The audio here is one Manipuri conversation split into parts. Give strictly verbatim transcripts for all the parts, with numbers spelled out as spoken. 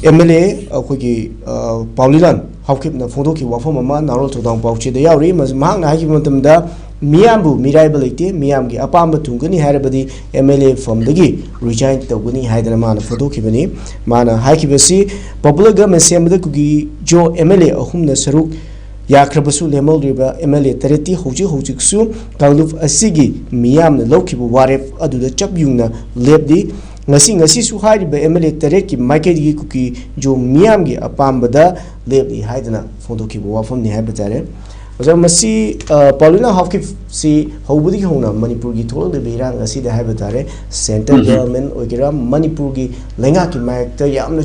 ꯑꯦꯝ ꯑꯦꯜ ꯑꯦ ꯑꯩꯈꯣꯏꯒꯤ ꯄꯥꯎꯂꯤꯂꯥꯟ ꯍꯥꯎꯀꯤꯞꯅ ꯐꯣꯡꯗꯣꯛꯈꯤꯕ ꯋꯥꯐꯝ ꯑꯃ ꯅꯍꯥꯔꯣꯜ ꯊꯧꯗꯥꯡ ꯄꯥꯎꯆꯦꯗ ꯌꯥꯎꯔꯤ꯫ ꯃꯍꯥꯛꯅ ꯍꯥꯏꯈꯤꯕ ꯃꯇꯝꯗ, ꯃꯤꯌꯥꯝꯕꯨ ꯃꯤꯔꯥꯏꯕ ꯂꯩꯇꯦ, ꯃꯤꯌꯥꯝꯒꯤ ꯑꯄꯥꯝꯕ ꯊꯨꯡꯒꯅꯤ ꯍꯥꯏꯔꯕꯗꯤ ꯑꯦꯝ ꯑꯦꯜ ꯑꯦ ꯐꯝꯗꯒꯤ ꯔꯤꯖꯥꯏꯟ ꯇꯧꯒꯅꯤ ꯍꯥꯏꯗꯅ ꯃꯥꯅ ꯐꯣꯡꯗꯣꯛꯈꯤꯕꯅꯤ꯫ ꯃꯥꯅ ꯍꯥꯏꯈꯤꯕꯁꯤ, ꯄꯣꯄꯨꯂꯔ ꯒꯚꯔꯟꯃꯦꯟ ꯁꯦꯝꯕꯗ ꯀꯨꯀꯤꯖꯣ ꯑꯦꯝ ꯑꯦꯜ ꯑꯦ ꯑꯍꯨꯝꯅ ꯁꯔꯨꯛ ꯌꯥꯈ꯭ꯔꯕꯁꯨ ꯂꯦꯝꯍꯧꯗ꯭ꯔꯤꯕ ꯑꯦꯝ ꯑꯦꯜ ꯑꯦ ꯇꯔꯦꯠꯇꯤ ꯍꯧꯖꯤꯛ ꯍꯧꯖꯤꯛꯁꯨ ꯀꯥꯡꯂꯨꯞ ꯑꯁꯤꯒꯤ ꯃꯤꯌꯥꯝꯅ ꯂꯧꯈꯤꯕ ꯋꯥꯔꯦꯞ ꯑꯗꯨꯗ ꯆꯞ ꯌꯨꯡꯅ ꯂꯦꯞꯂꯤ꯫ ꯉꯁꯤ ꯉꯁꯤꯁꯨ ꯍꯥꯏꯔꯤꯕ ꯑꯦꯝ ꯑꯦꯜ ꯑꯦ ꯇꯔꯦꯠꯀꯤ ꯃꯥꯏꯀꯩꯗꯒꯤ ꯀꯨꯀꯤꯖꯣ ꯃꯤꯌꯥꯝꯒꯤ ꯑꯄꯥꯝꯕꯗ ꯂꯦꯞꯂꯤ ꯍꯥꯏꯗꯅ ꯐꯣꯡꯗꯣꯛꯈꯤꯕ ꯋꯥꯐꯝꯅꯤ ꯍꯥꯏꯕ ꯇꯥꯔꯦ꯫ ꯑꯣꯖꯥ, ꯃꯁꯤ ꯄꯥꯎꯂꯤꯅꯥ ꯍꯥꯎꯀꯤꯞꯁꯤ ꯍꯧꯕꯗꯒꯤ ꯍꯧꯅ ꯃꯅꯤꯄꯨꯔꯒꯤ ꯊꯣꯛꯂꯛꯂꯤꯕ ꯏꯔꯥꯡ ꯑꯁꯤꯗ ꯍꯥꯏꯕ ꯇꯥꯔꯦ, ꯁꯦꯟꯇ꯭ꯔꯦꯜ ꯒꯚꯔꯟꯃꯦꯟ ꯑꯣꯏꯒꯦꯔꯥ, ꯃꯅꯤꯄꯨꯔꯒꯤ ꯂꯩꯉꯥꯛꯀꯤ ꯃꯥꯌꯣꯛꯇ ꯌꯥꯝꯅ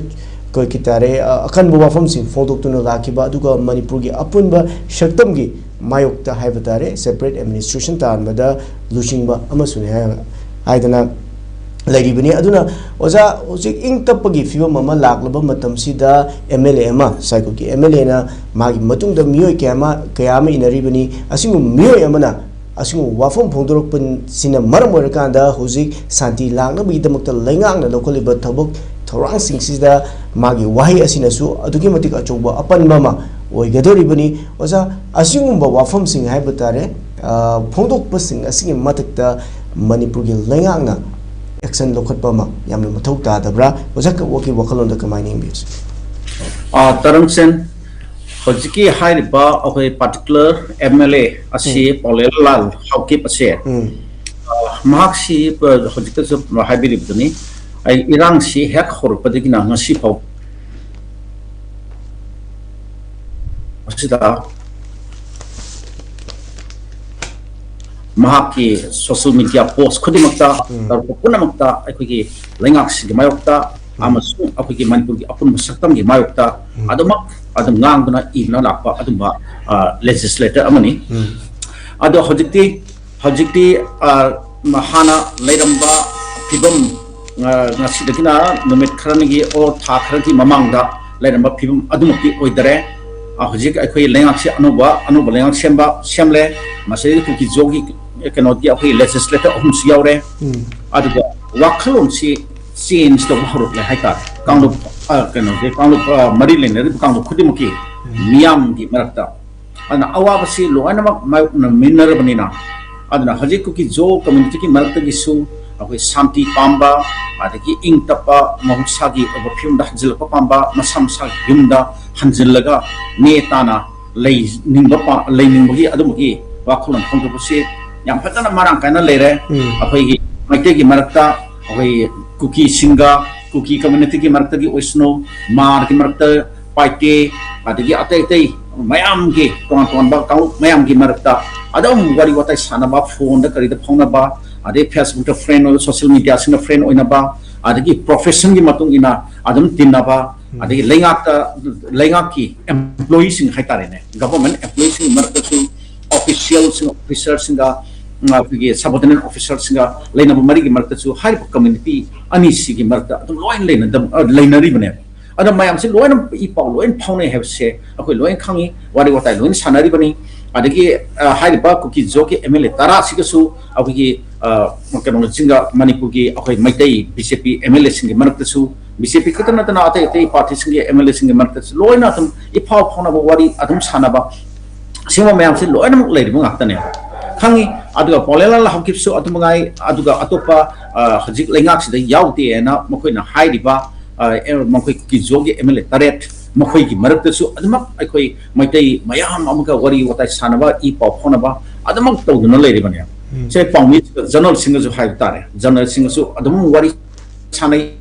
ꯀꯩ ꯀꯩ ꯇꯥꯔꯦ, ꯑꯀꯟꯕ ꯋꯥꯐꯝꯁꯤꯡ ꯐꯣꯡꯗꯣꯛꯇꯨꯅ ꯂꯥꯛꯈꯤꯕ, ꯑꯗꯨꯒ ꯃꯅꯤꯄꯨꯔꯒꯤ ꯑꯄꯨꯟꯕ ꯁꯛꯇꯝꯒꯤ ꯃꯥꯌꯣꯛꯇ ꯍꯥꯏꯕ ꯇꯥꯔꯦ, ꯁꯦꯄꯔꯦꯠ ꯑꯦꯗꯃꯤꯅꯤꯁꯇ꯭ꯔꯦꯁꯟ ꯇꯥꯟꯕꯗ ꯂꯨꯆꯤꯡꯕ ꯑꯃꯁꯨꯅꯤ ꯍꯥꯏ-, ꯍꯥꯏꯗꯅ ꯂꯩꯔꯤꯕꯅꯤ꯫ ꯑꯗꯨꯅ ꯑꯣꯖꯥ, ꯍꯧꯖꯤꯛ ꯏꯪ ꯇꯞꯄꯒꯤ ꯐꯤꯕꯝ ꯑꯃ ꯂꯥꯛꯂꯕ ꯃꯇꯝꯁꯤꯗ ꯑꯦꯝ ꯑꯦꯜ ꯑꯦ ꯑꯃ, ꯁꯥꯏꯀꯨꯜꯒꯤ ꯑꯦꯝ ꯑꯦꯜ ꯑꯦꯅ ꯃꯥꯒꯤ ꯃꯇꯨꯡꯗ ꯃꯤꯑꯣꯏ ꯀꯌꯥ ꯑꯃ, ꯀꯌꯥ ꯑꯃ ꯏꯟꯅꯔꯤꯕꯅꯤ꯫ ꯑꯁꯤꯒꯨꯝꯕ ꯃꯤꯑꯣꯏ ꯑꯃꯅ ꯑꯁꯤꯒꯨꯝꯕ ꯋꯥꯐꯝ ꯐꯣꯡꯗꯣꯔꯛꯄꯁꯤꯅ ꯃꯔꯝ ꯑꯣꯏꯔꯀꯥꯟꯗ ꯍꯧꯖꯤꯛ ꯁꯥꯟꯇꯤ ꯂꯥꯛꯅꯕꯒꯤꯗꯃꯛꯇ ꯂꯩꯉꯥꯛꯅ ꯂꯧꯈꯠꯂꯤꯕ ꯊꯕꯛ ꯊꯧꯔꯥꯡꯁꯤꯡꯁꯤꯗ ꯃꯥꯒꯤ ꯋꯥꯍꯩ ꯑꯁꯤꯅꯁꯨ ꯑꯗꯨꯛꯀꯤ ꯃꯇꯤꯛ ꯑꯆꯧꯕ ꯑꯄꯟꯕ ꯑꯃ ꯑꯣꯏꯒꯗꯧꯔꯤꯕꯅꯤ꯫ ꯑꯣꯖꯥ, ꯑꯁꯤꯒꯨꯝꯕ ꯋꯥꯐꯝꯁꯤꯡ ꯍꯥꯏꯕ ꯇꯥꯔꯦ, ꯑ, ꯐꯣꯡꯗꯣꯛꯄꯁꯤꯡ ꯑꯁꯤꯒꯤ ꯃꯊꯛꯇ ꯃꯅꯤꯄꯨꯔꯒꯤ ꯂꯩꯉꯥꯛꯅ ꯑꯦꯛꯁꯟ ꯂꯧꯈꯠꯄ ꯑꯃ ꯌꯥꯝꯅ ꯃꯊꯧ ꯇꯥꯗꯕ꯭ꯔꯥ? ꯑꯣꯖꯥ, ꯋꯥꯀꯤ ꯋꯥꯈꯜꯂꯣꯟꯗ ꯀꯃꯥꯏꯅ ꯌꯦꯡꯕꯤꯕꯁꯦ? ꯑ, ꯇꯔꯝꯁꯦꯟ, ꯍꯧꯖꯤꯛꯀꯤ ꯍꯥꯏꯔꯤꯕ ꯑꯩꯈꯣꯏ ꯄꯥꯔꯇꯤꯀꯨꯂꯔ ꯑꯦꯝ ꯑꯦꯜ ꯑꯦ ꯑꯁꯤ, ꯎꯝ, ꯄꯥꯎꯂꯦꯜ ꯂꯥꯜ ꯍꯥꯎꯀꯤꯞ ꯑꯁꯦ, ꯎꯝ, ꯑ, ꯃꯍꯥꯛꯁꯤ, ꯑ, ꯍꯧꯖꯤꯛꯇꯁꯨ ꯍꯥꯏꯕꯤꯔꯤꯕꯗꯨꯅꯤ, ꯑꯩ ꯏꯔꯥꯡꯁꯤ ꯍꯦꯛ ꯍꯧꯔꯛꯄꯗꯒꯤꯅ ꯉꯁꯤ ꯐꯥꯎ ꯑꯁꯤꯗ ꯃꯍꯥꯛꯀꯤ ꯁꯣꯁꯤꯌꯦꯜ ꯃꯤꯗꯤꯌꯥ ꯄꯣꯁ ꯈꯨꯗꯤꯡꯃꯛꯇ, ꯎꯝ, ꯇꯧꯔꯛꯄ ꯄꯨꯝꯅꯃꯛꯇ ꯑꯩꯈꯣꯏꯒꯤ ꯂꯩꯉꯥꯛꯁꯤꯒꯤ ꯃꯥꯌꯣꯛꯇ, ꯎꯝ, ꯑꯃꯁꯨꯡ ꯑꯩꯈꯣꯏꯒꯤ ꯃꯅꯤꯄꯨꯔꯒꯤ ꯑꯄꯨꯟꯕ ꯁꯛꯇꯝꯒꯤ ꯃꯥꯌꯣꯛꯇ, ꯎꯝ, ꯑꯗꯨꯃꯛ ꯑꯗꯨꯝ ꯉꯥꯡꯗꯨꯅ ꯏꯗꯨꯅ ꯂꯥꯛꯄ ꯑꯗꯨꯝꯕ, ꯑ, ꯂꯦꯖꯤꯁꯂꯦꯇꯔ ꯑꯃꯅꯤ꯫ ꯎꯝ꯫ ꯑꯗꯣ ꯍꯧꯖꯤꯛꯇꯤ, ꯍꯧꯖꯤꯛꯇꯤ, ꯑ, ꯍꯥꯟꯅ ꯂꯩꯔꯝꯕ ꯐꯤꯕꯝ, ꯑ, ꯉꯁꯤꯗꯒꯤꯅ ꯅꯨꯃꯤꯠ ꯈꯔꯅꯤꯒꯤ ꯑꯣꯔ ꯊꯥ ꯈꯔꯒꯤ ꯃꯃꯥꯡꯗ ꯂꯩꯔꯝꯕ ꯐꯤꯕꯝ ꯑꯗꯨꯃꯛꯇꯤ ꯑꯣꯏꯗꯔꯦ꯫ ꯑ, ꯍꯧꯖꯤꯛ ꯑꯩꯈꯣꯏ ꯂꯩꯉꯥꯛꯁꯤ ꯑꯅꯧꯕ, ꯑꯅꯧꯕ ꯂꯩꯉꯥꯛ ꯁꯦꯝꯕ, ꯁꯦꯝꯂꯦ꯫ ꯃꯁꯤꯗꯩꯗ ꯀꯨꯀꯤꯖꯣꯒꯤ ꯀꯩꯅꯣꯒꯤ ꯑꯩꯈꯣꯏ ꯂꯦꯖꯤꯁꯂꯦꯇꯔ ꯑꯍꯨꯝꯁꯨ ꯌꯥꯎꯔꯦ꯫ ꯎꯝ꯫ ꯑꯗꯨꯒ ꯋꯥꯈꯜꯂꯣꯟꯁꯤ ꯆꯦꯟꯖ ꯇꯧꯕ ꯍꯧꯔꯛꯂꯦ ꯍꯥꯏꯇꯥꯔꯦ꯫ ꯀꯥꯡꯂꯨꯞ ꯑ, ꯀꯩꯅꯣꯁꯦ, ꯀꯥꯡꯂꯨꯞ, ꯑ, ꯃꯔꯤ ꯂꯩꯅꯔꯤꯕ ꯀꯥꯡꯂꯨꯞ ꯈꯨꯗꯤꯡꯃꯛꯀꯤ ꯃꯤꯌꯥꯝꯒꯤ ꯃꯔꯛꯇ꯫ ꯑꯗꯨꯅ ꯑꯋꯥꯕꯁꯤ ꯂꯣꯏꯅꯃꯛ ꯃꯥꯌꯣꯛꯅꯃꯤꯟꯅꯔꯕꯅꯤꯅ, ꯑꯗꯨꯅ ꯍꯧꯖꯤꯛ ꯀꯨꯀꯤ ꯖꯣ ꯀꯝꯃ꯭ꯌꯨꯅꯤꯇꯤꯒꯤ ꯃꯔꯛꯇꯒꯤꯁꯨ ꯑꯩꯈꯣꯏ ꯁꯥꯟꯇꯤ ꯄꯥꯝꯕ, ꯑꯗꯒꯤ ꯏꯪ ꯇꯞꯄ, ꯃꯍꯧꯁꯥꯒꯤ ꯑꯣꯏꯕ ꯐꯤꯕꯝꯗ ꯍꯟꯖꯤꯜꯂꯛꯄ ꯄꯥꯝꯕ, ꯃꯁꯥ ꯃꯁꯥꯒꯤ ꯌꯨꯝꯗ ꯍꯟꯖꯤꯜꯂꯒ ꯅꯦ ꯇꯥꯅ ꯂꯩꯅꯤꯡꯕ ꯄꯥ-, ꯂꯩꯅꯤꯡꯕꯒꯤ ꯑꯗꯨꯝꯕꯒꯤ ꯋꯥꯈꯜꯂꯣꯟ ꯐꯣꯡꯗꯣꯛꯄꯁꯤ ꯌꯥꯝ ꯐꯖꯅ ꯃꯔꯥꯡ ꯀꯥꯏꯅ ꯂꯩꯔꯦ꯫ ꯎꯝ꯫ ꯑꯩꯈꯣꯏꯒꯤ ꯃꯩꯇꯩꯒꯤ ꯃꯔꯛꯇ, ꯑꯩꯈꯣꯏ ꯀꯨꯀꯤꯁꯤꯡꯒ, ꯀꯨꯀꯤ ꯀꯝꯃ꯭ꯌꯨꯅꯤꯇꯤꯒꯤ ꯃꯔꯛꯇꯒꯤ ꯑꯣꯏꯁꯅꯨ, ꯃꯥꯔꯒꯤ ꯃꯔꯛꯇ, ꯄꯥꯏꯇꯦ, ꯑꯗꯒꯤ ꯑꯇꯩ ꯑꯇꯩ ꯃꯌꯥꯝꯒꯤ, ꯇꯣꯉꯥꯟ ꯇꯣꯉꯥꯟꯕ ꯀꯥꯡꯂꯨꯞ ꯃꯌꯥꯝꯒꯤ ꯃꯔꯛꯇ ꯑꯗꯨꯝ ꯋꯥꯔꯤ ꯋꯥꯇꯥꯏ ꯁꯥꯟꯅꯕ, ꯐꯣꯟꯗ ꯀꯔꯤꯗ ꯐꯥꯎꯅꯕ, ꯑꯗꯩ Facebook ꯇ friend ꯑꯣꯏꯕ, social media ꯁꯤꯡꯗ friend ꯑꯣꯏꯅꯕ, ꯑꯗꯒꯤ profession ꯒꯤ ꯃꯇꯨꯡ ꯏꯟꯅ ꯑꯗꯨꯝ ꯇꯤꯟꯅꯕ, ꯎꯝ꯫ ꯑꯗꯒꯤ ꯂꯩꯉꯥꯛꯇ, ꯂꯩꯉꯥꯛꯀꯤ employee ꯁꯤꯡ ꯍꯥꯏꯇꯥꯔꯦꯅꯦ, government employee ꯁꯤꯡꯒꯤ ꯃꯔꯛꯇꯁꯨ, official ꯁꯤꯡ, officer ꯁꯤꯡꯒ, ꯎꯝ, ꯑꯩꯈꯣꯏꯒꯤ subordinate officer ꯁꯤꯡꯒ ꯂꯩꯅꯕ ꯃꯔꯤꯒꯤ ꯃꯔꯛꯇꯁꯨ ꯍꯥꯏꯔꯤꯕ community ꯑꯅꯤꯁꯤꯒꯤ ꯃꯔꯛꯇ ꯑꯗꯨꯝ ꯂꯣꯏꯅ ꯂꯩꯅꯗꯕ-, ꯑ, ꯂꯩꯅꯔꯤꯕꯅꯦꯕ꯫ ꯑꯗꯣ ꯃꯌꯥꯝꯁꯤ ꯂꯣꯏꯅ ꯏ ꯄꯥꯎ ꯂꯣꯏꯅ ꯐꯥꯎꯅꯩ ꯍꯥꯏꯕꯁꯦ ꯑꯩꯈꯣꯏ ꯂꯣꯏꯅ ꯈꯪꯉꯤ, ꯋꯥꯔꯤ ꯋꯥꯇꯥꯏ ꯂꯣꯏꯅ ꯁꯥꯟꯅꯔꯤꯕꯅꯤ꯫ ꯑꯗꯒꯤ, ꯑ, ꯍꯥꯏꯔꯤꯕ ꯀꯨꯀꯤ ꯖꯣꯒꯤ M L A ꯇꯔꯥꯁꯤꯒꯁꯨ ꯑꯩꯈꯣꯏꯒꯤ, ꯑ, ꯀꯩꯅꯣꯁꯤꯡꯒ, ꯃꯅꯤꯄꯨꯔꯒꯤ ꯑꯩꯈꯣꯏ Meitei B J P M L A ꯁꯤꯡꯒꯤ ꯃꯔꯛꯇꯁꯨ, B J P ꯈꯛꯇ ꯅꯠꯇꯅ ꯑꯇꯩ ꯑꯇꯩ party ꯁꯤꯡꯒꯤ M L A ꯁꯤꯡꯒꯤ ꯃꯔꯛꯇꯁꯨ ꯂꯣꯏꯅ ꯑꯗꯨꯝ ꯏ ꯐꯥꯎ ꯐꯥꯎꯅꯕ, ꯋꯥꯔꯤ ꯑꯗꯨꯝ ꯁꯥꯟꯅꯕ, ꯑꯁꯤꯒꯨꯝꯕ ꯃꯌꯥꯝꯁꯦ ꯂꯣꯏꯅꯃꯛ ꯂꯩꯔꯤꯕ ꯉꯥꯛꯇꯅꯦꯕ, ꯈꯪꯉꯤ꯫ ꯑꯗꯨꯒ ꯄꯥꯎꯂꯦꯟꯂꯥꯜ ꯍꯥꯎꯀꯤꯞꯁꯨ ꯑꯗꯨ ꯃꯉꯥꯏ, ꯑꯗꯨꯒ ꯑꯇꯣꯞꯄ, ꯑ, ꯍꯧꯖꯤꯛ ꯂꯩꯉꯥꯛꯁꯤꯗ ꯌꯥꯎꯗꯦꯅ ꯃꯈꯣꯏꯅ ꯍꯥꯏꯔꯤꯕ, ꯑ, ꯑꯦ, ꯃꯈꯣꯏ ꯀꯨꯀꯤ ꯖꯣꯒꯤ M L A ꯇꯔꯦꯠ, ꯃꯈꯣꯏꯒꯤ ꯃꯔꯛꯇꯁꯨ ꯑꯗꯨꯃꯛ ꯑꯩꯈꯣꯏ ꯃꯩꯇꯩ ꯃꯌꯥꯝ ꯑꯃꯒ ꯋꯥꯔꯤ ꯋꯥꯇꯥꯏ ꯁꯥꯟꯅꯕ, ꯏ ꯄꯥꯎ ꯐꯥꯎꯅꯕ ꯑꯗꯨꯃꯛ ꯇꯧꯗꯨꯅ ꯂꯩꯔꯤꯕꯅꯦꯕ꯫ ꯎꯝ꯫ ꯁꯦ ꯄꯥꯎꯃꯤ journal ꯁꯤꯡꯒꯁꯨ ꯍꯥꯏꯕ ꯇꯥꯔꯦ, journal ꯁꯤꯡꯒꯁꯨ ꯑꯗꯨꯝ ꯋꯥꯔꯤ ꯁꯥꯟꯅꯩ꯫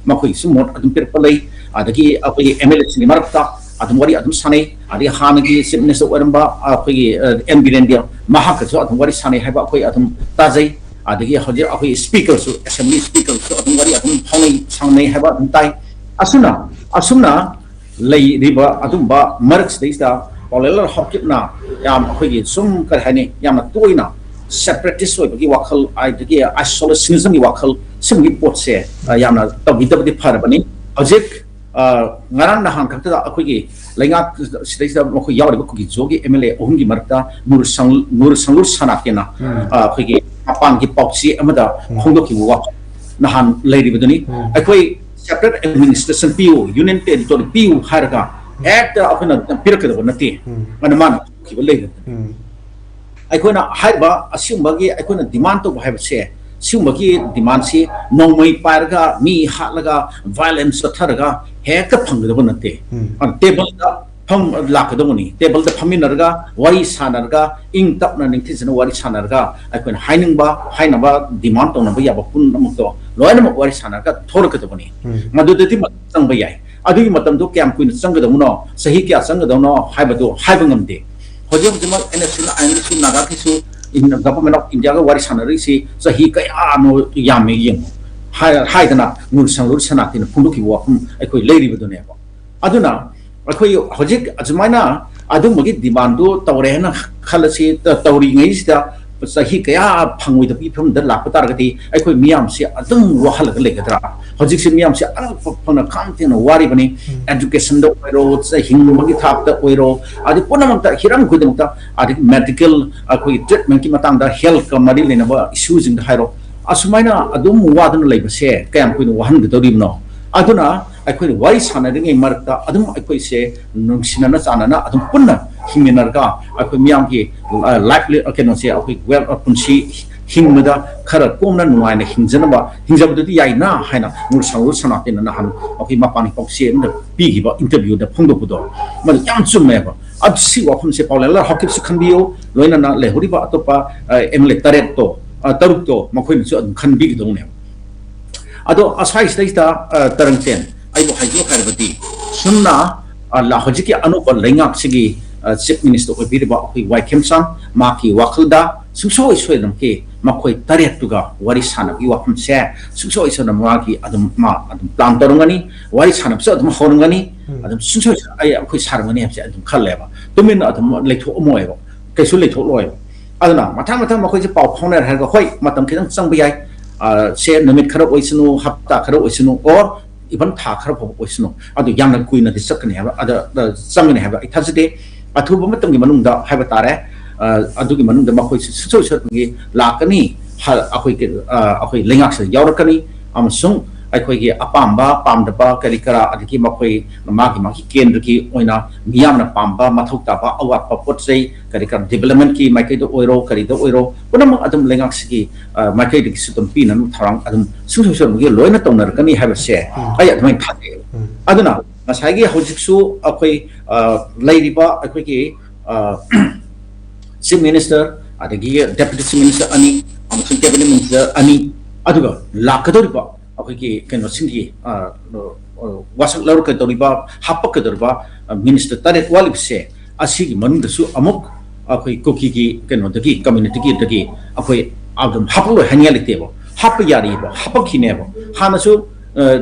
ꯃꯈꯣꯏꯒꯤꯁꯨ ꯃꯣꯠ ꯑꯗꯨꯝ ꯄꯤꯔꯛꯄ ꯂꯩ꯫ ꯑꯗꯒꯤ ꯑꯩꯈꯣꯏꯒꯤ M L A ꯁꯤꯡꯒꯤ ꯃꯔꯛꯇ ꯑꯗꯨꯝ ꯋꯥꯔꯤ ꯑꯗꯨꯝ ꯁꯥꯟꯅꯩ꯫ ꯑꯗꯒꯤ ꯍꯥꯟꯅꯒꯤ Chief Minister ꯑꯣꯏꯔꯝꯕ ꯑꯩꯈꯣꯏꯒꯤ, ꯑ, N ꯕꯤꯔꯦꯟꯗ꯭ꯔ, ꯃꯍꯥꯛꯀꯁꯨ ꯑꯗꯨꯝ ꯋꯥꯔꯤ ꯁꯥꯟꯅꯩ ꯍꯥꯏꯕ ꯑꯩꯈꯣꯏ ꯑꯗꯨꯝ ꯇꯥꯖꯩ꯫ ꯑꯗꯒꯤ ꯍꯧꯖꯤꯛ ꯑꯩꯈꯣꯏ speaker ꯁꯨ, Assembly speaker ꯁꯨ ꯑꯗꯨꯝ ꯋꯥꯔꯤ ꯑꯗꯨꯝ ꯐꯥꯎꯅꯩ, ꯁꯥꯟꯅꯩ ꯍꯥꯏꯕ ꯑꯗꯨꯝ ꯇꯥꯏ꯫ ꯑꯁꯨꯝꯅ, ꯑꯁꯨꯝꯅ ꯂꯩꯔꯤꯕ ꯑꯗꯨꯝꯕ ꯃꯔꯛꯁꯤꯗꯩꯁꯤꯗ ꯄꯥꯎꯂꯦꯟꯂꯥꯜ ꯍꯥꯎꯀꯤꯞꯅ ꯌꯥꯝ ꯑꯩꯈꯣꯏꯒꯤ ꯁꯨꯝ, ꯀꯔꯤ ꯍꯥꯏꯅꯤ, ꯌꯥꯝꯅ ꯇꯣꯏꯅ separatist ꯑꯣꯏꯕꯒꯤ ꯋꯥꯈꯜ, ꯑꯗꯒꯤ isolationism ꯒꯤ ꯋꯥꯈꯜ, ꯁꯤꯒꯨꯝꯕꯒꯤ ꯄꯣꯠꯁꯦ, ꯑ, ꯌꯥꯝꯅ ꯇꯧꯕꯤꯗꯕꯗꯤ ꯐꯔꯕꯅꯤ꯫ ꯍꯧꯖꯤꯛ, ꯑ, ꯉꯔꯥꯡ ꯅꯍꯥꯟ ꯈꯛꯇꯗ ꯑꯩꯈꯣꯏꯒꯤ ꯂꯩꯉꯥꯛ ꯁꯤꯗꯩꯁꯤꯗ ꯃꯈꯣꯏ ꯌꯥꯎꯔꯤꯕ ꯀꯨꯀꯤ ꯖꯣꯒꯤ M L A ꯑꯍꯨꯝꯒꯤ ꯃꯔꯛꯇ ꯅꯨꯔ ꯁꯪ-, ꯅꯨꯔ ꯁꯪꯂꯨꯔ ꯁꯅꯥꯀꯦꯅ, ꯎꯝ꯫ ꯑ, ꯑꯩꯈꯣꯏꯒꯤ ꯃꯄꯥꯟꯒꯤ ꯄꯥꯎꯆꯦ ꯑꯃꯗ ꯎꯝ꯫ ꯐꯣꯡꯗꯣꯛꯈꯤꯕ ꯋꯥꯐꯝ, ꯅꯍꯥꯟ ꯂꯩꯔꯤꯕꯗꯨꯅꯤ꯫ ꯑꯩꯈꯣꯏ separate administration ꯄꯤꯌꯨ, union territory ꯄꯤꯌꯨ ꯍꯥꯏꯔꯒ ꯍꯦꯛꯇ ꯑꯩꯈꯣꯏꯅ ꯄꯤꯔꯛꯀꯗꯕ ꯅꯠꯇꯦ꯫ ꯑꯗꯨꯅ ꯃꯥꯅ ꯊꯣꯛꯈꯤꯕ ꯂꯩꯕꯅꯤ꯫ ꯑꯩꯈꯣꯏꯅ ꯍꯥꯏꯔꯤꯕ ꯑꯁꯤꯒꯨꯝꯕꯒꯤ ꯑꯩꯈꯣꯏꯅ demand ꯇꯧꯕ ꯍꯥꯏꯕꯁꯦ, ꯁꯤꯒꯨꯝꯕꯒꯤ demandꯁꯤ ꯅꯣꯡꯃꯩ ꯄꯥꯏꯔꯒ, ꯃꯤ ꯍꯥꯠꯂꯒ, violence ꯆꯠꯊꯔꯒ ꯍꯦꯛꯇ ꯐꯪꯒꯗꯕ ꯅꯠꯇꯦ꯫ Tableꯗ ꯐꯝ ꯂꯥꯛꯀꯗꯧꯕꯅꯤ꯫ Tableꯗ ꯐꯝꯃꯤꯟꯅꯔꯒ, ꯋꯥꯔꯤ ꯁꯥꯟꯅꯔꯒ, ꯏꯪ ꯇꯞꯅ ꯅꯤꯡꯊꯤꯖꯅ ꯋꯥꯔꯤ ꯁꯥꯟꯅꯔꯒ, ꯑꯩꯈꯣꯏꯅ ꯍꯥꯏꯅꯤꯡꯕ, ꯍꯥꯏꯅꯕ, demand ꯇꯧꯅꯕ ꯌꯥꯕ ꯄꯨꯝꯅꯃꯛꯇꯣ ꯂꯣꯏꯅꯃꯛ ꯋꯥꯔꯤ ꯁꯥꯟꯅꯔꯒ ꯊꯣꯔꯛꯀꯗꯕꯅꯤ꯫ ꯃꯗꯨꯗꯗꯤ ꯃꯇꯝ ꯆꯪꯕ ꯌꯥꯏ꯫ ꯑꯗꯨꯒꯤ ꯃꯇꯝꯗꯣ ꯀꯌꯥꯝ ꯀꯨꯏꯅ ꯆꯪꯒꯗꯕꯅꯣ, ꯆꯍꯤ ꯀꯌꯥ ꯆꯪꯒꯗꯕꯅꯣ ꯍꯥꯏꯕꯗꯨ ꯍꯥꯏꯕ ꯉꯝꯗꯦ꯫ ꯍꯧꯖꯤꯛ ꯍꯧꯖꯤꯛꯃꯛ NSCꯅ, IMDCꯁꯨ, ꯅꯥꯒꯥꯒꯤꯁꯨ, ꯏꯟ-, Government of Indiaꯒ ꯋꯥꯔꯤ ꯁꯥꯟꯅꯔꯤꯁꯤ ꯆꯍꯤ ꯀꯌꯥꯅꯣ ꯌꯥꯝꯃꯦ ꯌꯦꯡꯉꯨ꯫ ꯍꯥꯏ-, ꯍꯥꯏꯗꯅ ꯅꯨꯔꯁꯪꯂꯨꯔ ꯁꯅꯥꯇꯤꯅ ꯐꯣꯡꯗꯣꯛꯈꯤꯕ ꯋꯥꯐꯝ ꯑꯩꯈꯣꯏ ꯂꯩꯔꯤꯕꯗꯨꯅꯦꯕ꯫ ꯑꯗꯨꯅ ꯑꯩꯈꯣꯏ ꯍꯧꯖꯤꯛ ꯑꯁꯨꯃꯥꯏꯅ ꯑꯗꯨꯝꯕꯒꯤ demandꯗꯨ ꯇꯧꯔꯦꯅ ꯈꯜꯂꯁꯤ, ꯇ-, ꯇꯧꯔꯤꯉꯩꯁꯤꯗ ꯆꯍꯤ ꯀꯌꯥ ꯐꯪꯉꯣꯏꯗꯕꯒꯤ ꯐꯤꯕꯝꯗ ꯂꯥꯛꯄ ꯇꯥꯔꯒꯗꯤ ꯑꯩꯈꯣꯏ ꯃꯤꯌꯥꯝꯁꯤ ꯑꯗꯨꯝ ꯋꯥꯍꯜꯂꯒ ꯂꯩꯒꯗ꯭ꯔꯥ? ꯍꯧꯖꯤꯛꯁꯤ ꯃꯤꯌꯥꯝꯁꯤ ꯑꯉꯛꯄ ꯐꯪꯅ ꯈꯥꯡ ꯊꯦꯡꯅ ꯋꯥꯔꯤꯕꯅꯤ꯫ Educationꯗ ꯑꯣꯏꯔꯣ, ꯆ-, ꯍꯤꯡꯕꯒꯤ ꯊꯥꯛꯇ ꯑꯣꯏꯔꯣ, ꯑꯗꯩ ꯄꯨꯝꯅꯃꯛꯇ, ꯍꯤꯔꯝ ꯈꯨꯗꯤꯡꯃꯛꯇ, ꯑꯗꯒꯤ medical, ꯑꯩꯈꯣꯏꯒꯤ treatmentꯀꯤ ꯃꯇꯥꯡꯗ, healthꯀ ꯃꯔꯤ ꯂꯩꯅꯕ issueꯁꯤꯡꯗ ꯍꯥꯏꯔꯣ, ꯑꯁꯨꯃꯥꯏꯅ ꯑꯗꯨꯝ ꯋꯥꯗꯨꯅ ꯂꯩꯕꯁꯦ ꯀꯌꯥꯝ ꯀꯨꯏꯅ ꯋꯥꯍꯟꯒꯗꯧꯔꯤꯕꯅꯣ? ꯑꯗꯨꯅ ꯑꯩꯈꯣꯏꯅ ꯋꯥꯔꯤ ꯁꯥꯟꯅꯔꯤꯉꯩ ꯃꯔꯛꯇ ꯑꯗꯨꯝ ꯑꯩꯈꯣꯏꯁꯦ ꯅꯨꯡꯁꯤꯅꯅ ꯆꯥꯟꯅꯅ ꯑꯗꯨꯝ ꯄꯨꯟꯅ ꯍꯤꯡꯃꯤꯟꯅꯔꯒ ꯑꯩꯈꯣꯏ ꯃꯤꯌꯥꯝꯒꯤ, ꯑ, liveli-, ꯑ, ꯀꯩꯅꯣꯁꯦ, ꯑꯩꯈꯣꯏ well, ꯑ, ꯄꯨꯟꯁꯤ ꯍꯤꯡꯕꯗ ꯈꯔ ꯀꯣꯝꯅ ꯅꯨꯡꯉꯥꯏꯅ ꯍꯤꯡꯖꯅꯕ, ꯍꯤꯡꯖꯕꯗꯨꯗꯤ ꯌꯥꯏꯅ ꯍꯥꯏꯅ ꯅꯨꯔꯁꯪꯂꯨꯔ ꯁꯅꯥꯇꯤꯅ ꯅꯍꯥꯟ ꯑꯩꯈꯣꯏ ꯃꯄꯥꯟꯒꯤ ꯄꯥꯎꯆꯦ ꯑꯃꯗ ꯄꯤꯈꯤꯕ interviewꯗ ꯐꯣꯡꯗꯣꯛꯄꯗꯣ ꯃꯗꯨ ꯌꯥꯝ ꯆꯨꯝꯃꯦꯕ꯫ ꯑꯗꯨ ꯁꯤ ꯋꯥꯐꯝꯁꯦ ꯄꯥꯎꯂꯦꯂꯔ ꯍꯥꯎꯀꯤꯞꯁꯨ ꯈꯟꯕꯤꯌꯨ, ꯂꯣꯏꯅꯅ ꯂꯩꯍꯧꯔꯤꯕ ꯑꯇꯣꯞꯄ, ꯑ, MLA ꯇꯔꯦꯠꯇꯣ, ꯑ, ꯇꯔꯨꯛꯇꯣ ꯃꯈꯣꯏꯅꯁꯨ ꯑꯗꯨꯝ ꯈꯟꯕꯤꯒꯗꯧꯅꯦꯕ꯫ ꯑꯗꯣ ꯑꯁ꯭ꯋꯥꯏꯁꯤꯗꯩꯁꯤꯗ, ꯑ, ꯇꯔꯪꯆꯦꯟ, ꯑꯩꯕꯨ ꯍꯥꯏꯖꯧ ꯍꯥꯏꯔꯕꯗꯤ, ꯁꯨꯝꯅ, ꯑ, ꯂ-, ꯍꯧꯖꯤꯛꯀꯤ ꯑꯅꯧꯕ ꯂꯩꯉꯥꯛꯁꯤꯒꯤ, ꯑ, Chief Minister ꯑꯣꯏꯕꯤꯔꯤꯕ ꯑꯩꯈꯣꯏ ꯋꯥꯏ ꯈꯦꯝꯆꯥꯟ, ꯃꯍꯥꯛꯀꯤ ꯋꯥꯈꯜꯗ ꯁꯨꯡꯁꯣꯏ ꯁꯣꯏꯗꯅꯃꯛꯀꯤ ꯃꯈꯣꯏ ꯇꯔꯦꯠꯇꯨꯒ ꯋꯥꯔꯤ ꯁꯥꯟꯅꯕꯒꯤ ꯋꯥꯐꯝꯁꯦ ꯁꯨꯡꯁꯣꯏ ꯁꯣꯏꯗꯅ ꯃꯥꯒꯤ ꯑꯗꯨꯝ, ꯃꯥ ꯑꯗꯨꯝ plan ꯇꯧꯔꯝꯒꯅꯤ, ꯋꯥꯔꯤ ꯁꯥꯟꯅꯕꯁꯨ ꯑꯗꯨꯝ ꯍꯧꯔꯝꯒꯅꯤ, ꯑꯗꯨꯝ ꯁꯨꯡꯁꯣꯏ ꯁꯣꯏ-, ꯑꯩ, ꯑꯩꯈꯣꯏ ꯁꯥꯔꯝꯒꯅꯤ ꯍꯥꯏꯕꯁꯦ ꯑꯗꯨꯝ ꯈꯜꯂꯦꯕ꯫ ꯇꯨꯃꯤꯟꯅ ꯑꯗꯨꯝ ꯂꯩꯊꯣꯛꯑꯝꯃꯣꯏꯕ, ꯀꯩꯁꯨ ꯂꯩꯊꯣꯛꯂꯣꯏꯕ꯫ ꯑꯗꯨꯅ ꯃꯊꯪ ꯃꯊꯪ ꯃꯈꯣꯏꯁꯦ ꯄꯥꯎ ꯐꯥꯎꯅꯔꯦ ꯍꯥꯏꯔꯒ, ꯍꯣꯏ, ꯃꯇꯝ ꯈꯤꯇꯪ ꯆꯪꯕ ꯌꯥꯏ, ꯑ, ꯁꯦ ꯅꯨꯃꯤꯠ ꯈꯔ ꯑꯣꯏꯁꯅꯨ, ꯍꯞꯇꯥ ꯈꯔ ꯑꯣꯏꯁꯅꯨ, or even ꯊꯥ ꯈꯔ ꯐꯥꯎꯕ ꯑꯣꯏꯁꯅꯨ, ꯑꯗꯨ ꯌꯥꯝꯅ ꯀꯨꯏꯅꯗꯤ ꯆꯠꯀꯅꯤ ꯍꯥꯏꯕ, ꯑꯗ, ꯑꯗ ꯆꯪꯒꯅꯤ ꯍꯥꯏꯕ ꯑꯩ ꯊꯥꯖꯗꯦ꯫ ꯑꯊꯨꯕ ꯃꯇꯝꯒꯤ ꯃꯅꯨꯡꯗ ꯍꯥꯏꯕ ꯇꯥꯔꯦ, ꯑ, ꯑꯗꯨꯒꯤ ꯃꯅꯨꯡꯗ ꯃꯈꯣꯏꯁꯨ ꯁꯨꯡꯁꯣꯏ ꯁꯣꯏꯗꯅꯒꯤ ꯂꯥꯛꯀꯅꯤ꯫ ꯍ-, ꯑꯩꯈꯣꯏ ꯀ-, ꯑ, ꯑꯩꯈꯣꯏ ꯂꯩꯉꯥꯛꯁꯤꯗ ꯌꯥꯎꯔꯛꯀꯅꯤ, ꯑꯃꯁꯨꯡ ꯑꯩꯈꯣꯏꯒꯤ ꯑꯄꯥꯝꯕ ꯄꯥꯝꯗꯕ ꯀꯔꯤ ꯀꯔꯥ, ꯑꯗꯒꯤ ꯃꯈꯣꯏ ꯃꯥꯒꯤ ꯃꯥꯒꯤ ꯀꯦꯟꯗ꯭ꯔꯒꯤ ꯑꯣꯏꯅ ꯃꯤꯌꯥꯝꯅ ꯄꯥꯝꯕ ꯃꯊꯧ ꯇꯥꯕ ꯑꯋꯥꯠꯄ ꯄꯣꯠ ꯆꯩ ꯀꯔꯤ ꯀꯔꯥ, ꯗꯤꯕꯂꯞꯃꯦꯟꯀꯤ ꯃꯥꯏꯀꯩꯗ ꯑꯣꯏꯔꯣ, ꯀꯔꯤꯗ ꯑꯣꯏꯔꯣ, ꯄꯨꯝꯅꯃꯛ ꯑꯗꯨꯝ ꯂꯩꯉꯥꯛꯁꯤꯒꯤ, ꯑ, ꯃꯥꯏꯀꯩꯗꯒꯤꯁꯨ ꯑꯗꯨꯝ ꯄꯤꯅꯅꯕ ꯊꯧꯔꯥꯡ ꯑꯗꯨꯝ ꯁꯨꯡꯁꯣꯏ ꯁꯣꯏꯗꯅꯃꯛꯀꯤ ꯂꯣꯏꯅ ꯇꯧꯅꯔꯛꯀꯅꯤ ꯍꯥꯏꯕꯁꯦ ꯎꯝ꯫ ꯑꯩ ꯑꯗꯨꯃꯥꯏꯅ ꯊꯥꯖꯩ꯫ ꯎꯝ꯫ ꯑꯗꯨꯅ ꯉꯁꯥꯏꯒꯤ ꯍꯧꯖꯤꯛꯁꯨ ꯑꯩꯈꯣꯏ, ꯑ, ꯂꯩꯔꯤꯕ ꯑꯩꯈꯣꯏꯒꯤ, ꯑ, Chief Minister ꯑꯗꯒꯤ Deputy Chief Minister ꯑꯅꯤ ꯑꯃꯁꯨꯡ Cabinet Minister ꯑꯅꯤ, ꯑꯗꯨꯒ ꯂꯥꯛꯀꯗꯧꯔꯤꯕ ꯑꯩꯈꯣꯏꯒꯤ ꯀꯩꯅꯣꯁꯤꯡꯒꯤ, ꯑ, ꯑ, ꯋꯥꯁꯛ ꯂꯧꯔꯛꯀꯗꯧꯔꯤꯕ, ꯍꯥꯞꯄꯛꯀꯗꯧꯔꯤꯕ, ꯑ, minister ꯇꯔꯦꯠ ꯋꯥꯠꯂꯤꯕꯁꯦ, ꯑꯁꯤꯒꯤ ꯃꯅꯨꯡꯗꯁꯨ ꯑꯃꯨꯛ ꯑꯩꯈꯣꯏ ꯀꯨꯀꯤꯒꯤ ꯀꯩꯅꯣꯗꯒꯤ, communityꯒꯤꯗꯒꯤ ꯑꯩꯈꯣꯏ ꯑꯗꯨꯝ ꯍꯥꯞꯄꯛꯂꯣꯏ ꯍꯥꯏꯅꯤꯡꯉꯥꯏ ꯂꯩꯇꯦꯕ꯫ ꯍꯥꯞꯄ ꯌꯥꯔꯤꯕ, ꯍꯥꯞꯄꯛꯈꯤꯅꯦꯕ꯫ ꯍꯥꯟꯅꯁꯨ, ꯑ,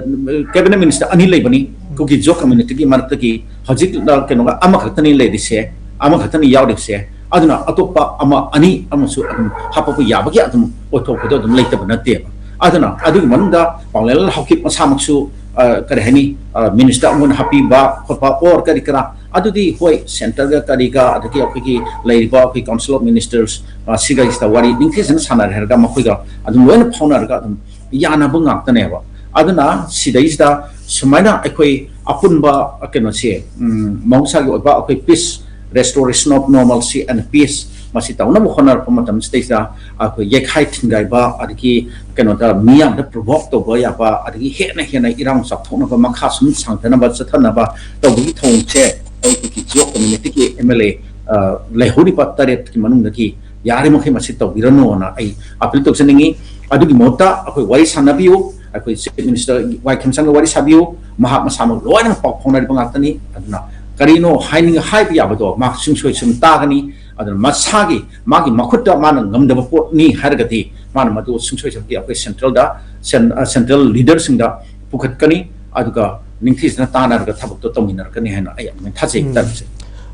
Cabinet Minister ꯑꯅꯤ ꯂꯩꯕꯅꯤ ꯀꯨꯀꯤ ꯖꯣ communityꯒꯤ ꯃꯔꯛꯇꯒꯤ꯫ ꯍꯧꯖꯤꯛ, ꯑ, ꯀꯩꯅꯣꯒ ꯑꯃꯈꯛꯇꯅꯤ ꯂꯩꯔꯤꯁꯦ, ꯑꯃꯈꯛꯇꯅꯤ ꯌꯥꯎꯔꯤꯕꯁꯦ꯫ ꯑꯗꯨꯅ ꯑꯇꯣꯞꯄ ꯑꯃ, ꯑꯅꯤ ꯑꯃꯁꯨ ꯑꯗꯨꯝ ꯍꯥꯞꯄꯛꯄ ꯌꯥꯕꯒꯤ ꯑꯗꯨꯝ ꯑꯣꯏꯊꯣꯛꯄꯗꯣ ꯑꯗꯨꯝ ꯂꯩꯇꯕ ꯅꯠꯇꯦꯕ꯫ ꯑꯗꯨꯅ ꯑꯗꯨꯒꯤ ꯃꯅꯨꯡꯗ ꯄꯥꯎꯂꯦꯟꯂꯥꯜ ꯍꯥꯎꯀꯤꯞ ꯃꯁꯥꯃꯛꯁꯨ, ꯑ, ꯀꯔꯤ ꯍꯥꯏꯅꯤ, ꯑ, minister ꯑꯃ ꯑꯣꯏꯅ ꯍꯥꯞꯄꯤꯕ ꯈꯣꯠꯄ or ꯀꯔꯤ ꯀꯔꯥ, ꯑꯗꯨꯗꯤ ꯍꯣꯏ, centreꯒ ꯀꯔꯤꯒ, ꯑꯗꯒꯤ ꯑꯩꯈꯣꯏꯒꯤ ꯂꯩꯔꯤꯕ ꯑꯩꯈꯣꯏ Council of Ministers, ꯑ, ꯁꯤꯒꯩꯁꯤꯗ ꯋꯥꯔꯤ ꯅꯤꯡꯊꯤꯖꯅ ꯁꯥꯟꯅꯔꯦ ꯍꯥꯏꯔꯒ ꯃꯈꯣꯏꯒ ꯑꯗꯨꯝ ꯂꯣꯏꯅ ꯐꯥꯎꯅꯔꯒ ꯑꯗꯨꯝ ꯌꯥꯅꯕ ꯉꯥꯛꯇꯅꯦꯕ꯫ ꯑꯗꯨꯅ ꯁꯤꯗꯩꯁꯤꯗ ꯁꯨꯃꯥꯏꯅ ꯑꯩꯈꯣꯏ ꯑꯄꯨꯟꯕ ꯀꯩꯅꯣꯁꯦ, ꯎꯝ, ꯃꯍꯧꯁꯥꯒꯤ ꯑꯣꯏꯕ ꯑꯩꯈꯣꯏ peace, restoration of normalcy and peace, ꯃꯁꯤ ꯇꯧꯅꯕ ꯍꯣꯠꯅꯔꯛꯄ ꯃꯇꯝꯁꯤꯗꯩꯁꯤꯗ ꯑꯩꯈꯣꯏ ꯌꯩꯈꯥꯏ ꯊꯤꯟꯒꯥꯏꯕ, ꯑꯗꯒꯤ ꯀꯩꯅꯣꯗ ꯃꯤꯌꯥꯝꯗ provoke ꯇꯧꯕ ꯌꯥꯕ, ꯑꯗꯒꯤ ꯍꯦꯟꯅ ꯍꯦꯟꯅ ꯏꯔꯥꯡ ꯆꯥꯎꯊꯣꯛꯅꯕ, ꯃꯈꯥ ꯁꯨꯝ ꯁꯥꯡꯊꯅꯕ ꯆꯠꯊꯅꯕ ꯇꯧꯕꯒꯤ ꯊꯧꯑꯣꯡꯁꯦ ꯑꯩꯈꯣꯏꯒꯤ ꯖꯣ communityꯒꯤ MLA, ꯑ, ꯂꯩꯍꯧꯔꯤꯕ ꯇꯔꯦꯠꯀꯤ ꯃꯅꯨꯡꯗꯒꯤ ꯌꯥꯔꯤꯃꯈꯩ ꯃꯁꯤ ꯇꯧꯕꯤꯔꯅꯨꯅ ꯑꯩ appeal ꯇꯧꯖꯅꯤꯡꯉꯤ꯫ ꯑꯗꯨꯒꯤ ꯃꯍꯨꯠꯇ ꯑꯩꯈꯣꯏ ꯋꯥꯔꯤ ꯁꯥꯟꯅꯕꯤꯌꯨ, ꯑꯩꯈꯣꯏ Chief Minister ꯋꯥꯏ ꯈꯦꯝꯆꯥꯟꯒ ꯋꯥꯔꯤ ꯁꯥꯕꯤꯌꯨ, ꯃꯍꯥꯛ ꯃꯁꯥꯃꯛ ꯂꯣꯏꯅꯃꯛ ꯄꯥꯎ ꯐꯥꯎꯅꯔꯤꯕ ꯉꯥꯛꯇꯅꯤ꯫ ꯑꯗꯨꯅ ꯀꯔꯤꯅꯣ ꯍꯥꯏꯅꯤꯡ-, ꯍꯥꯏꯕ ꯌꯥꯕꯗꯣ ꯃꯍꯥꯛ ꯁꯨꯡꯁꯣꯏ ꯁꯣꯏꯗꯅ ꯇꯥꯒꯅꯤ꯫ ꯑꯗꯨꯅ ꯃꯁꯥꯒꯤ, ꯃꯥꯒꯤ ꯃꯈꯨꯠꯇ ꯃꯥꯅ ꯉꯝꯗꯕ ꯄꯣꯠꯅꯤ ꯍꯥꯏꯔꯒꯗꯤ ꯃꯥꯅ ꯃꯗꯨ ꯁꯨꯡꯁꯣꯏ ꯁꯣꯏꯗꯅ ꯑꯩꯈꯣꯏ centreꯗ, cen-, ꯑ, central leaderꯁꯤꯡꯗ ꯄꯨꯈꯠꯀꯅꯤ, ꯑꯗꯨꯒ ꯅꯤꯡꯊꯤꯖꯅ ꯇꯥꯟꯅꯔꯒ ꯊꯕꯛꯇꯣ ꯇꯧꯃꯤꯟꯅꯔꯛꯀꯅꯤ ꯍꯥꯏꯅ ꯑꯩ ꯑꯗꯨꯃꯥꯏꯅ ꯊꯥꯖꯩ꯫ ꯎꯝ꯫ ꯇꯥꯕꯤꯁꯦ꯫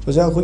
ꯑꯣꯖꯥ, ꯑꯩꯈꯣꯏ